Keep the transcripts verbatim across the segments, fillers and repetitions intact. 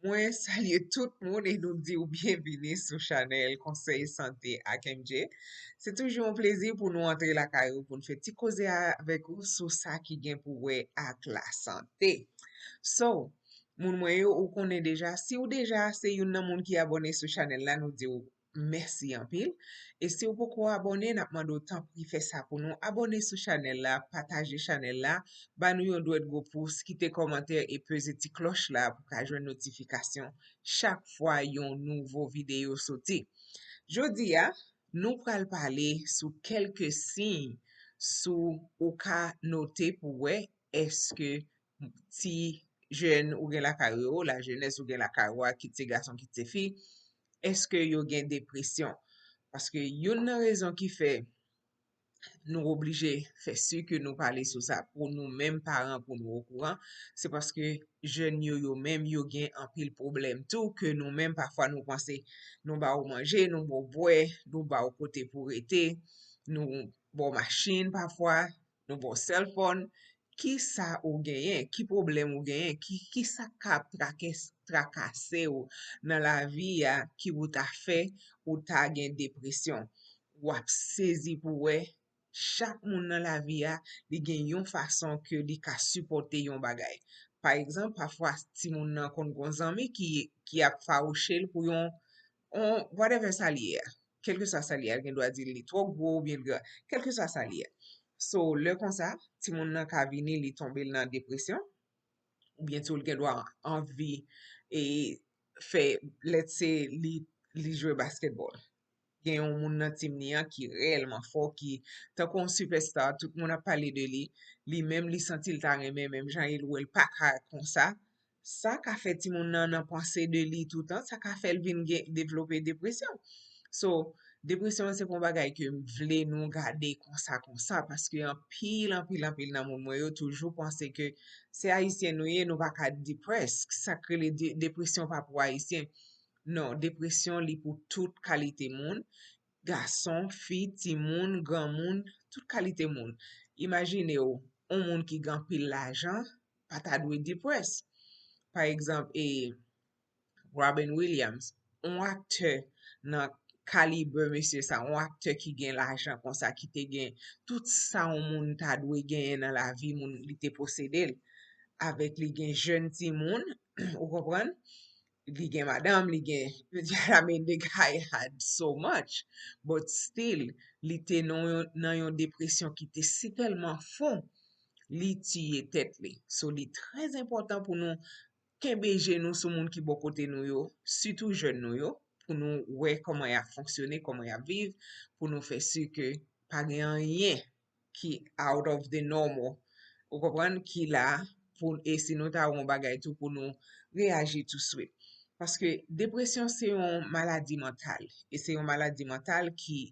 Mwen salye tout moun e nou di w byenvini sou chanèl Konsèy Sante ak M J. Se toujou yon plezi pou nou antre lakay ou pou n fè ti koze avèk ou sou sa ki gen pou wè ak lasante. So, moun mwen yo, ou konnen deja, si w deja se youn nan moun ki abòne sou chanèl la, nou di w mèsi anpil. E si w poko abòne, n ap mande w tanpri fè sa pou nou. Abòne sou chanèl la, pataje chanèl la, ba nou yon dwèt gwo pous, kite kòmantè e peze ti klòch la pou ka jwenn notifikasyon chak fwa yon nouvo videyo soti. Jodi a, nou pral pale sou kèlke siy sou ou ka note pou wè èske ti jèn ou gen lakay ou yo, lajenès ou gen lakay ou a, kit se gason, kit se fi, èske yo gen depresyon? Paske youn nan rezon ki fè nou oblije fè si ke nou pale sou sa pou nou menm paran, pou nou okouran, se paske jèn yo, yo menm, yo gen anpil pwoblèm tou ke nou menm, pafwa, nou panse nou ba w manje, nou ba w bwè, nou ba w kote pou rete, nou ba w machin pafwa, nou ba w cellphone. Ki sa ou genyen? Ki pwoblèm ou genyen? Ki, ki sa k ap trakès-, trakase w nan lavi a ki pou ta fè ou ta gen depresyon? W ap sezi pou wè chak moun nan lavi a, li gen yon fason ke li ka sipòte yon bagay. Pa egzanp, pafwa timoun nan konn gon zanmi ki, ki ap fawouche l pou yon, yon whatever sa li ye a. Kèlkeswa sa li ye a, l gen dwa di l li twò gwo oubyen l gran. Kèlkeswa sa li ye a. So, lè konsa, timoun nan ka vini, li tonbe l nan depresyon, oubyen tou l gen dwa anvi e fè, let's say, li, li jwe basketball. Gen yon moun nan team li an ki reyèlman fò, ki tankou yon superstar, tout moun ap pale de li, li menm li santi l ta renmen, menm jan e l wè l pa ka konsa, sa ka fè timoun nan nan panse de li toutan, sa ka fè l vin gen, devlope depresyon. So, depresyon an se pa yon bagay ke m vle nou gade konsa, konsa, paske anpil, anpil, anpil nan moun mwen yo toujou panse ke se Ayisyen nou ye, nou pa ka depressed. Sa k rele de-, depresyon pa pou Ayisyen. Non, depresyon li pou tout kalite moun, gason, fi, timoun, granmoun, tout kalite moun. Imajine w, yon moun ki gen anpil lajan pa ta dwe depressed. Pa egzanp, e, Robin Williams, yon aktè nan kalib mesye sa, yon aktè ki gen lajan konsa, ki te gen tout sa yon moun ta dwe genyen nan lavi, moun li te posede l. Avèk li gen jèn timoun, ou konprann? Li gen madanm, li gen, je veux dire, I mean, the guy had so much, but still, li te nan yon, nan yon depresyon ki te si tèlman fon, li tiye tèt li. So, li trè enpòtan pou nou kenbe je nou sou moun ki bò kote nou yo, sitou jèn nou yo, pou nou wè kòman y ap fonksyone, kòman y ap viv, pou nou fè si ke pa gen anyen ki out of the normal, ou konprann, ki la pou, e si nou ta wè yon bagay tou pou nou reyaji touswit. Paske depresyon se yon maladi mantal, e se yon maladi mantal ki,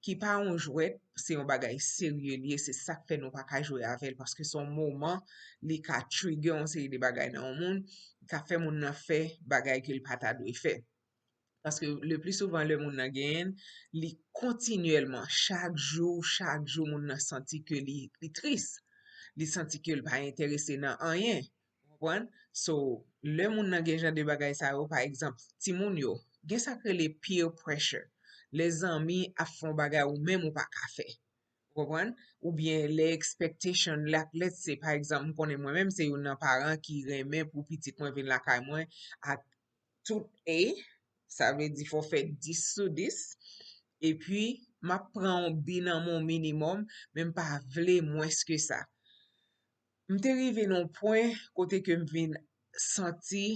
ki pa yon jwèt, se yon bagay serye li ye, se sa k fè nou pa ka jwe avè l, paske se yon moman li ka trigger yon seri de bagay nan yon moun, li ka fè moun nan fè bagay ke l pa ta dwe fè. Paske le pli souvan lè moun nan genyen l, li kontinyèlman, chak jou, chak jou, moun nan santi ke li, li tris. Li santi ke l pa enterese nan anyen. Ou konprann? So, lè moun nan gen jan de bagay sa yo, pa egzanp, timoun yo, gen sa k rele peer pressure. Lè zanmi ap fè yon bagay ou menm ou pa ka fè. Ou konprann? Oubyen lè expectation, la, let's say, pa egzanp, m konnen mwen menm, se youn nan paran ki renmen pou pitit mwen vin lakay mwen ak tout A, sa vle di fò fè dis sou dis, epi m ap pran yon B nan men w minimòm, men m pa vle mwens ke sa. M te rive nan yon pwen kote ke m vin santi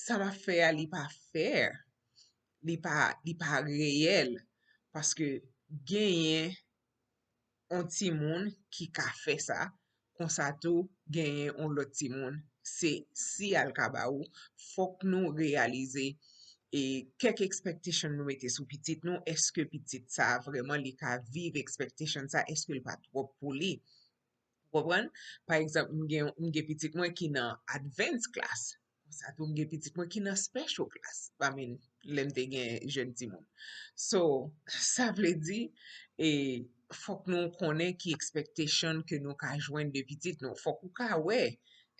sa m ap fè a, li pa fair, li pa, li pa reyèl, paske genyen yon timoun ki ka fè sa, konsa tou genyen yon lòt timoun. Se si a l ka ba ou, fòk nou reyalize e kèk expectation nou mete sou pitit nou, èske pitit sa a vrèman li ka viv expectation sa, èske l pa twòp pou li? Ou konprann? Pa egzanp, m gen, m gen pitit mwen ki nan advance class. Konsa tou, m gen pitit mwen ki nan special class. I mean, lè m te gen jèn timoun. So, sa vle di, e, fòk nou konnen ki expectation ke nou ka jwenn de pitit nou. Fòk ou ka wè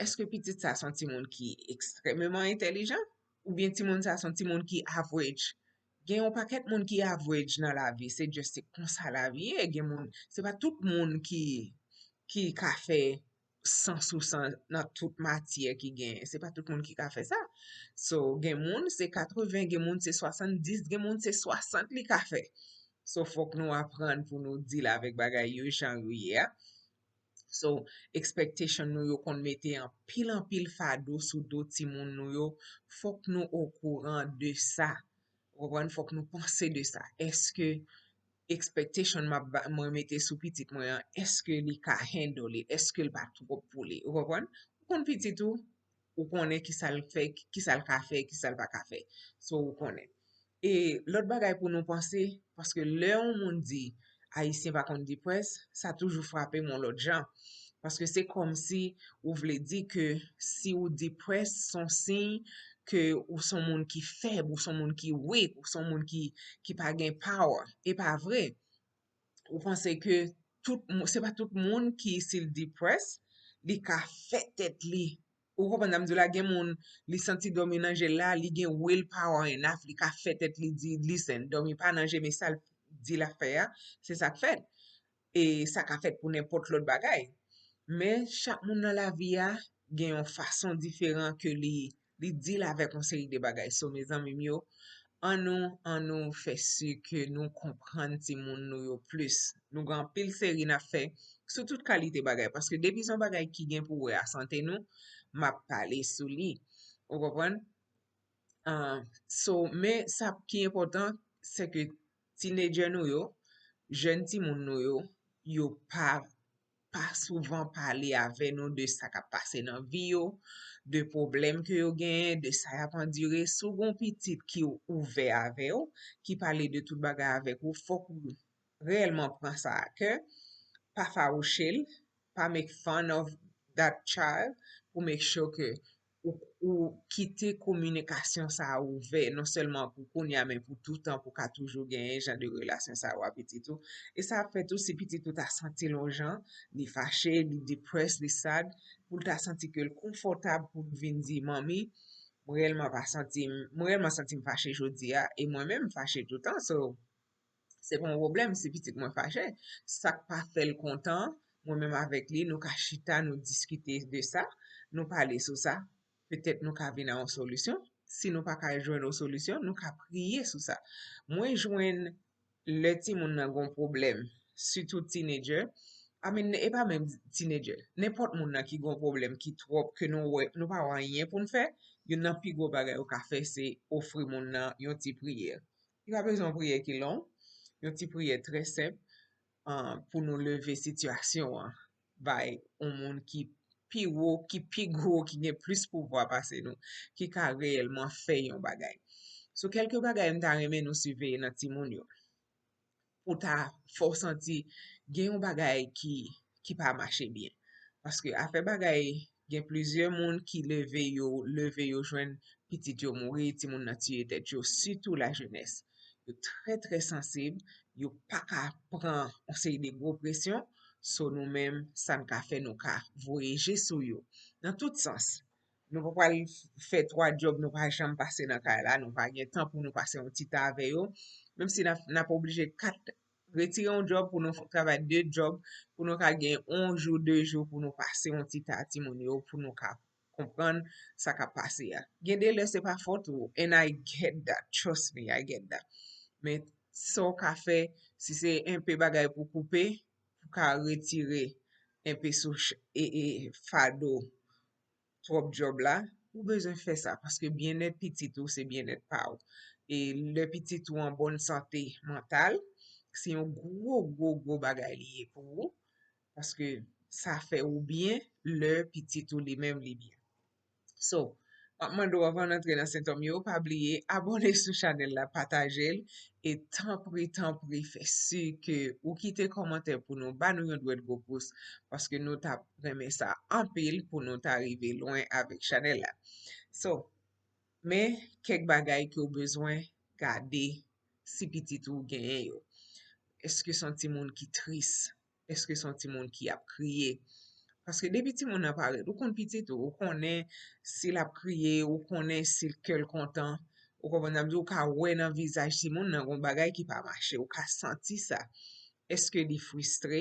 Èske pitit sa se yon timoun ki ekstrèmeman entèlijan? Oubyen timoun sa se yon timoun ki average? Gen yon pakèt moun ki average nan lavi, se just se konsa lavi ye. Gen moun, se pa tout moun ki, ki ka fè san sou san nan tout matyè ki genyen. Se pa tout moun ki ka fè sa. So, gen moun se katreven, gen moun se swasanndis, gen moun se swasant li ka fè. So, fòk nou aprann pou nou deal avèk bagay yo jan yo ye a. So, expectation nou yo konn mete anpil, anpil fado sou do timoun nou yo. Fòk nou okouran de sa. Ou konprann? Fòk nou panse de sa. Èske expectation m ap ba- mwen mete sou pitit mwen an, èske li ka handle it? Èske l pa twòp pou li? Ou konprann? Ou konn pitit ou, ou konnen ki sa l fè, ki sa l ka fè, ki sa l pa ka fè. So, ou konnen. E lòt bagay pou nou panse, paske lè yon moun di Ayisyen pa konn depress, sa toujou frape m yon lòt jan. Paske se kòmsi ou vle di ke si ou depress, se yon siy ke ou se yon moun ki fèb, ou se yon moun ki weak, ou se yon moun ki, ki pa gen power. E pa vre. Ou panse ke tout moun, se pa tout moun ki, si l depress, li ka fè tèt li. Ou konprann sa m di w la, gen moun, li santi dòmi nan je l la, li gen willpower enough, li ka fè tèt li di, listen, dòmi pa nan je, men sa l di l ap fè a, se sa k fèt. E sa ka fèt pou nenpòt lòt bagay. Men chak moun nan lavi a gen yon fason diferan ke li, li deal avèk yon seri de bagay. So, mezanmi m yo, an nou, an nou fè si ke nou konprann timoun nou yo plis. Nou gen anpil seri n ap fè sou tout kalite bagay, paske depi se yon bagay ki gen pou wè a sante nou, m ap pale sou li. Ou konprann? Ah, so, men sa ki enpòtan, se ke teenager nou yo, jèn timoun nou yo, yo pa, pa souvan pale avè nou de sa k ap pase nan vi yo, de pwoblèm ke yo genyen, de sa y ap andire. Si w gen yon pitit ki ouvè avè w, ki pale de tout bagay avèk ou, fòk ou reyèlman pran sa a kè, pa fawouche l, pa make fun of that child, pou make sure ke ou, ou kite kominikasyon sa a ouvè, non sèlman pou kounye a, men pou toutan, pou ka toujou genyen jan de relasyon sa a w a pitit ou. E sa ap fè tou, si pitit ou ta santi l yon jan, li fache, li depressed, li sad, pou l ta santi ke l konfòtab pou l vin di, manmi, mwen reyèlman pa santi m, mwen reyèlman santi m fache jodi a, e mwen menm m fache toutan, so, se pa yon pwoblèm si pitit mwen fache. Sa k pa fè l kontan, mwen menm avèk li, nou ka chita, nou diskite de sa, nou pale sou sa. Petèt nou ka vin a yon solisyon. Si nou pa ka jwenn yon solisyon, nou ka priye sou sa. Mwen jwenn lè timoun nan gen yon pwoblèm, sitou teenager, I mean, e pa menm teenager, nenpòt moun nan ki gen yon pwoblèm ki twòp, ke nou wè, nou pa wè anyen pou n fè, youn nan pi gwo bagay ou ka fè, se ofri moun nan yon ti priyè. Li pa bezwen yon priyè ki long, yon ti priyè trè senp, ah, pou nou leve sitiyasyon an bay yon moun ki pi wo, ki pi gwo, ki gen plis pouvwa pase nou, ki ka reyèlman fè yon bagay. So, kèlke bagay m ta renmen nou siveye nan timoun yo, pou ta fè w santi gen yon bagay ki, ki pa mache byen. Paske afè bagay, gen plizyè moun ki leve yo, leve yo jwenn pitit yo mouri, timoun nan tiye tèt yo, sitou lajenès. Yo trè, trè sansib, yo pa ka pran yon seri de gwo presyon, so nou menm, sa n ka fè, nou ka voye je sou yo. Nan tout sans, nou pa pral fè twa djòb, nou pa janm pase nan kay la, nou pa gen tan pou nou pase yon ti tan avè yo. Menm si n ap, n ap oblije kat, retire yon djòb pou nou f-, travay de djòb, pou nou ka gen yon jou, de jou pou nou pase yon ti tan ak timoun yo, pou nou ka konprann sa k ap pase a. Gen de lè se pa fòt ou, and I get that, trust me, I get that. Men sa w ka fè, si se enpe bagay pou koupe, pou ka retire enpe sou ch-, e, e, fado twòp djòb la, ou bezwen fè sa, paske byennèt pitit ou se byennèt pa w. E lè pitit ou an bòn sante mantal, se yon gwo, gwo, gwo bagay li ye pou ou, paske sa fè ou byen lè pitit ou li menm li byen. So, m ap mande w, anvan n antre nan sentòm yo, pa bliye abòne sou chanèl la, pataje l, e tanpri, tanpri, fè si ke ou kite kòmantè pou nou, ba nou yon dwèt gwo pous, paske nou t ap renmen sa anpil pou nou ta rive lwen avèk chanèl la. So, men kèk bagay ke w bezwen gade si pitit ou genyen yo. Èske se yon timoun ki tris? Èske se yon timoun ki ap kriye? Paske depi timoun nan parèt, ou konn pitit ou, ou konnen si l ap kriye, ou konnen si kè l kontan. Ou konprann sa m di w, ou ka wè nan vizaj timoun nan gon bagay ki pa mache, ou ka santi sa. Èske li fristre?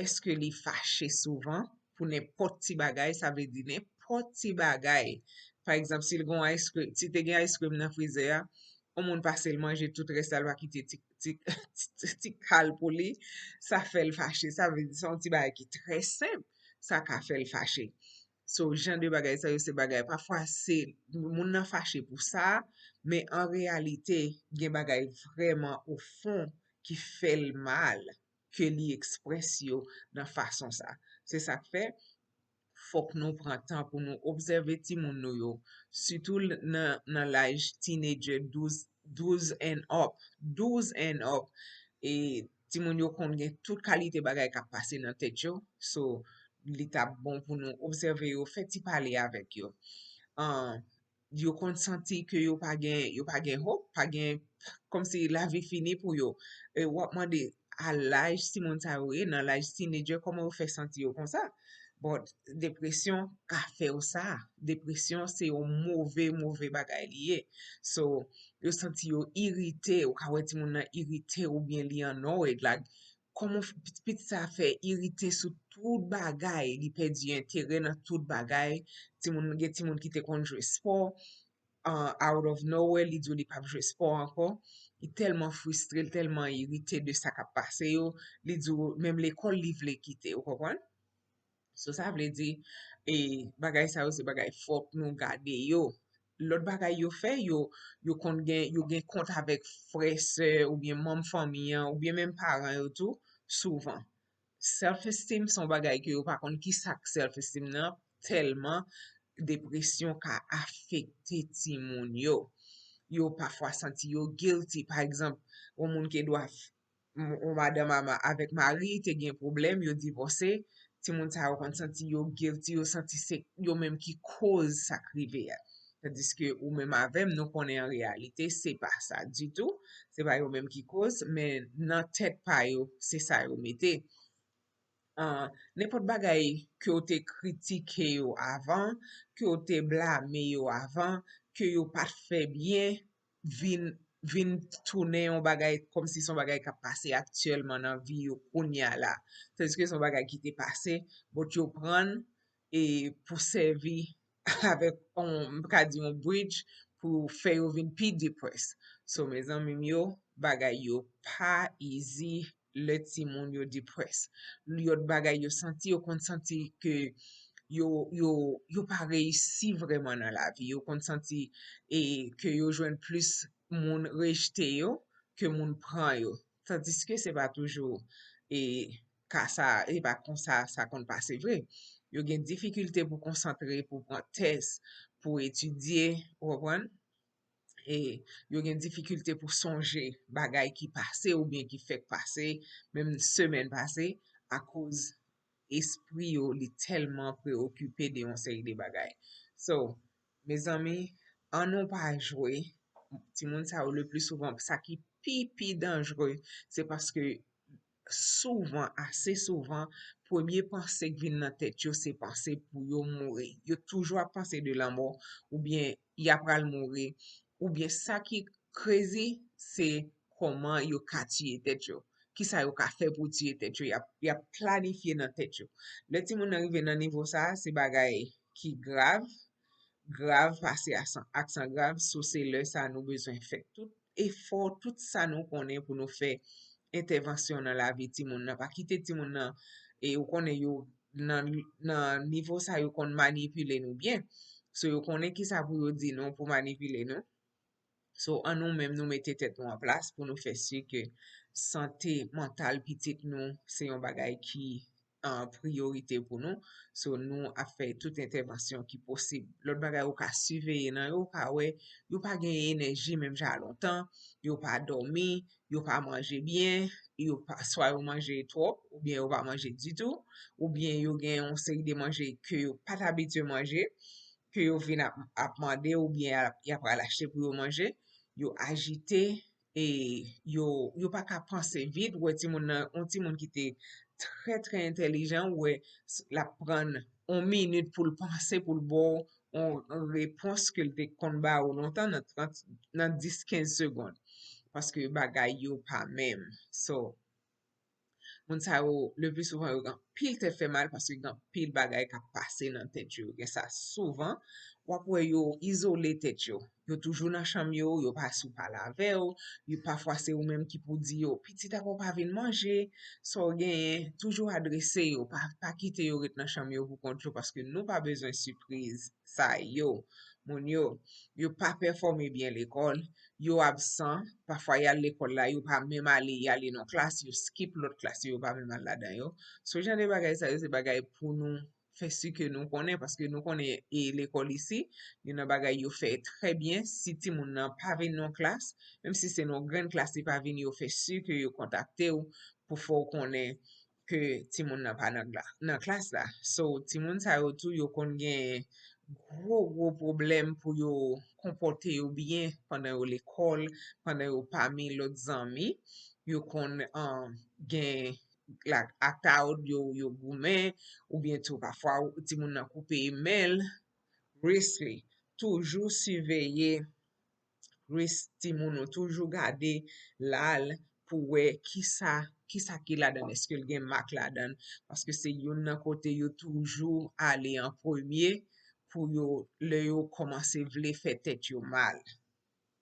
Èske li fache souvan pou nenpòt ti bagay? Sa vle di nenpòt ti bagay. Pa egzanp, si l gon ice cream, si te gen ice cream nan frizè a, yon moun pase l manje tout rès la, l pa kite ti, ti, ti, ti kal pou li, sa fè l fache. Sa vle di se yon ti bagay ki trè senp, sa ka fè l fache. So, jan de bagay sa yo, se bagay, pafwa se moun nan fache pou sa, men an reyalite, gen bagay vrèman o fon ki fè l mal, ke li eksprès yo nan fason sa. Se sa k fè, fòk nou pran tan pou nou obsève timoun nou yo, sitou l-, nan, nan laj teenager, douz, douz and up, douz and up. E timoun yo konn gen tout kalite bagay k ap pase nan tèt yo, so, li t ap bon pou nou obsève yo, fè ti pale avèk yo. An, yo konn santi ke yo pa gen, yo pa gen hope, pa gen, kòmsi lavi fini pou yo. E w ap mande, a laj timoun sa yo ye, nan laj teenager, kòman yo fè santi yo konsa? But depresyon ka fè w sa. Depresyon se yon move, move bagay li ye. So, yo santi yo irite, ou ka wè timoun nan irite oubyen li annoyed, like, kòman f-, pit-, pitit sa fè irite sou tout bagay, li pèdi enterè nan tout bagay. Timoun, gen timoun ki te konn jwe spò, uh, out of nowhere, li di w li p ap jwe spò ankò. Li tèlman fristre, li tèlman irite de sa k ap pase yo, li di w menm lekòl li vle kite, ou konprann? So, sa vle di, e, bagay sa yo se bagay fòk nou gade yo. Lòt bagay yo fè, yo, yo konn gen, yo gen kont avèk frè, sè, oubyen manm fanmi an, oubyen menm paran yo tou, souvan. Self esteem se yon bagay ke yo pa konn ki sa k self esteem nan, tèlman depresyon ka afekte timoun yo. Yo pafwa santi yo guilty. Pa egzanp, yon moun gen dwa m-, yon madanm a ma-, avèk mari te gen pwoblèm, yo divòse, timoun sa yo konn santi yo guilty, yo santi se yo menm ki koz sa k rive a. Tandiske ou menm avè m, nou konnen an reyalite, se pa sa ditou, se pa yo menm ki koz, men nan tèt pa yo, se sa yo mete. Ah, nenpòt bagay ke w te kritike yo avan, ke w te blame yo avan, ke yo pa t fè byen, vin, vin tounen yon bagay kòmsi se yon bagay k ap pase aktyèlman nan vi yo kounye a la. Tandiske se yon bagay ki te pase, but yo pran l e pou sèvi avèk yon, m ka di yon bridge pou fè yo vin pi depressed. So, mezanmi m yo, bagay yo pa easy lè timoun yo depressed. Lòt bagay yo santi, yo konn santi ke yo, yo, yo pa reyisi vrèman nan lavi. Yo konn santi, e, ke yo jwenn plis moun rejte yo ke moun pran yo. Tandiske se pa toujou, e, ka sa, e pa konsa sa konn pase vre. Yo gen difikilte pou konsantre, pou pran tès, pou etidye, ou konprann? E yo gen difikilte pou sonje bagay ki pase oubyen ki fèk pase, menm semèn pase, akoz espri yo, li tèlman preokipe de yon seri de bagay. So, mezanmi, ann nou pa jwe. Timoun sa yo, le pli souvan, sa ki pi, pi danjre, se paske souvan, ase souvan, premye panse k vin nan tèt yo, se panse pou yo mouri. Yo toujou ap panse de lanmò, oubyen y ap pral mouri, oubyen sa ki crazy, se kòman yo ka tiye tèt yo. Kisa yo ka fè pou tiye tèt yo, y ap, y ap planifye nan tèt yo. Lè timoun nan rive nan nivo sa a, se bagay ki grav, grav pase aksan, aksan grav, so se lè sa a nou bezwen fè tout efò, tout sa nou konnen pou nou fè entèvansyon nan lavi timoun nan. Pa kite timoun nan, e ou konnen yo nan, nan nivo sa yo konn manipile nou byen. So yo konnen kisa pou yo di nou pou manipile nou. So, an nou menm, nou mete tèt nou an plas pou nou fè si ke sante mantal pitit nou se yon bagay ki, ah, priyorite pou nou. So, nou ap fè tout entèvansyon ki posib. Lòt bagay, ou ka siveye nan yo, ou ka wè, yo pa gen enèji menm jan a lontan, yo pa dòmi, yo pa manje byen, yo pa, swa yo manje twòp, oubyen yo pa manje ditou, oubyen yo gen yon seri de manje ke yo pa t abitye manje, ke yo vin ap, ap mande oubyen ap, y ap pral achte pou yo manje, yo ajite, e yo, yo pa ka panse vit. Ou wè timoun nan, yon timoun ki te trè, trè entèlijan, ou wè, l ap pran yon minit pou l panse, pou l ba w yon repons ke l te konn ba ou lontan nan trant, nan dis, kenz segonn. Paske bagay yo pa menm. So, moun sa yo, le pli souvan, yo gen anpil tèt fè mal paske gen anpil bagay k ap pase nan tèt yo. Yo gen sa souvan, w ap wè yo izole tèt yo. Yo toujou nan chanm yo, yo pa sou pale avè w, yo pafwa se ou menm ki pou di yo, "Pitit apa w pa vin manje, sa w genyen?" Toujou adrese yo, pa, pa kite yo ret nan chanm yo pou kont yo, paske nou pa bezwen sipriz sa yo. Moun yo, yo pa pèfòme byen lekòl, yo absan, pafwa y al lekòl la, yo pa menm ale, y ale nan klas, yo skip lòt klas yo, yo pa menm al ladan yo. So, jan de bagay sa yo, se bagay pou nou fè si ke nou konnen, paske nou konnen e lekòl isi, youn nan bagay yo fè trè byen, si timoun nan pa vin nan klas, menm si se nan grenn klas li pa vin, yo fè si ke yo kontakte w pou fè w konnen ke timoun nan pa nan, nan klas la. So, timoun sa yo tou, yo konn gen gwo, gwo pwoblèm pou yo konpòte yo byen pandan yo lekòl, pandan yo pami lòt zanmi. Yo konn, um, gen la, act out, yo, yo goumen, oubyen tou pafwa timoun nan koupe men l. Risk li, toujou siveye risk timoun ou, toujou gade la l pou wè kisa, kisa ki ladan l, èske l gen mak ladan l, paske se youn nan kote yo toujou ale an premye pou yo, lè yo kòmanse vle fè tèt yo mal.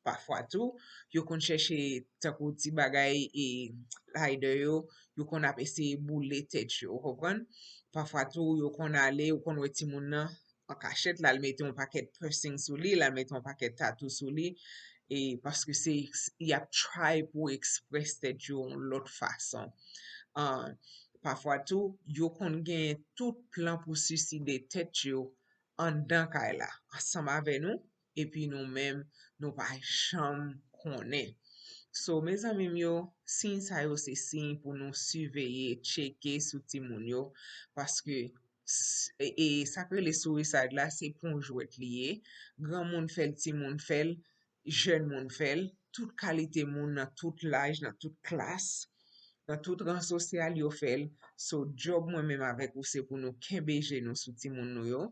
Pafwa tou, yo konn chèche tankou ti bagay e layde yo, yo konn ap eseye boule tèt yo, ou konprann? Pafwa tou, yo konn ale, ou konn wè timoun nan an kachèt, l al mete yon pakèt piercing sou li, l al mete yon pakèt tatou sou li, e paske se, y ap try pou eksprès tèt yo yon lòt fason. Ah, pafwa tou, yo konn gen tout plan pou siside tèt yo anndan kay la, ansanm avè nou, epi nou menm, nou pa janm konnen. So, mezanmi m yo, siy sa yo se siy pou nou siveye, tcheke sou timoun yo, paske s-, e, e sa k rele suicide la, se pa yon jwèt li ye. Granmoun fè l, timoun fè l, jèn moun fè l, tout kalite moun nan tout laj, nan tout klas, nan tout ran sosyal yo fè l. So, djòb mwen menm avèk ou, se pou nou kenbe je nou sou timoun nou yo.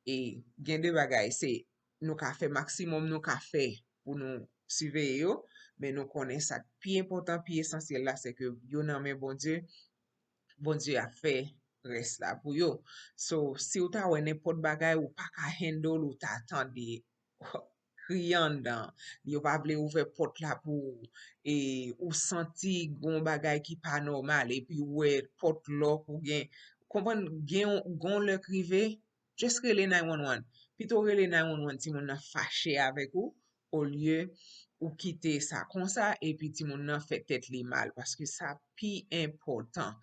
E gen de bagay, se nou ka fè maksimòm nou ka fè pou nou siveye yo, men nou konnen sa k pi enpòtan, pi esansyèl la, se ke yo nan men Bondye, Bondye ap fè rès la pou yo. So, si w ta wè nenpòt bagay ou pa ka handle, ou ta tande kriye anndan, yo pa vle ouvè pòt la pou ou, e ou santi gon bagay ki pa nòmal, epi ou wè pòt lòk ou gen, konprann, gen yon, gon lè k rive, just rele nine one one. Pito w rele nine one one, timoun nan fache avèk ou, olye ou kite sa konsa, epi timoun nan fè tèt li mal, paske sa pi enpòtan.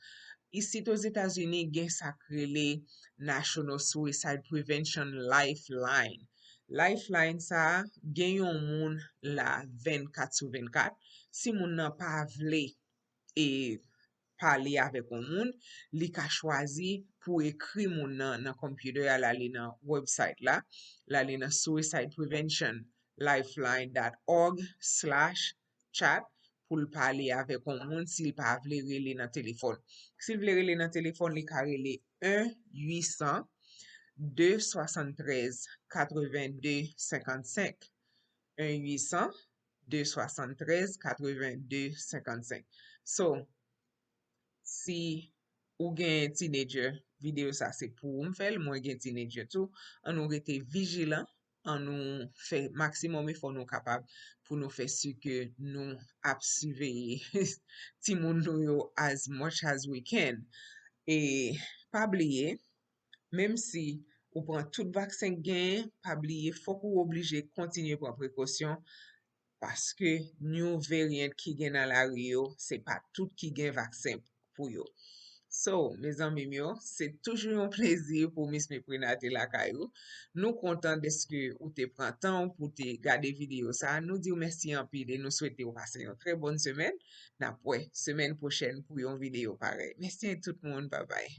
Isit Ozetazini, gen sa k rele National Suicide Prevention Lifeline. Lifeline sa a, gen yon moun la vennkat sou vennkat. Si moun nan pa vle e pale avèk yon moun, li ka chwazi pou ekri moun nan nan computer a, l ale nan website la, l ale nan suicide prevention lifeline dot org slash chat pou l pale avèk yon moun si l pa vle rele nan telefòn. Si l vle rele nan telefòn, li ka rele un huit cent, deux soixante-treize, quatre-vingt-deux, cinquante-cinq. Un huit cent, deux soixante-treize, quatre-vingt-deux, cinquante-cinq. So, si ou gen teenager, videyo sa se pou ou m fè l, mwen gen teenager tou. An nou rete vijilan, an nou fè maksimòm efò nou kapab pou nou fè si ke nou ap siveye timoun nou yo as much as we can. E pa bliye, menm si ou pran tout vaksen k genyen, pa bliye, fòk ou oblije kontinye pran prekosyon, paske new variant ki gen nan lari yo, se pa tout ki gen vaksen pou yo. So, mezanmi m yo, se toujou yon plezi pou Miss Meprenate lakay ou. Nou kontan dèske ou te pran tan w pou te gade videyo sa. Nou di w mèsi anpil e nou swete w pase yon trè bòn semèn. N ap wè semèn pwochèn pou yon videyo parèy. Mèsi tout moun, babay.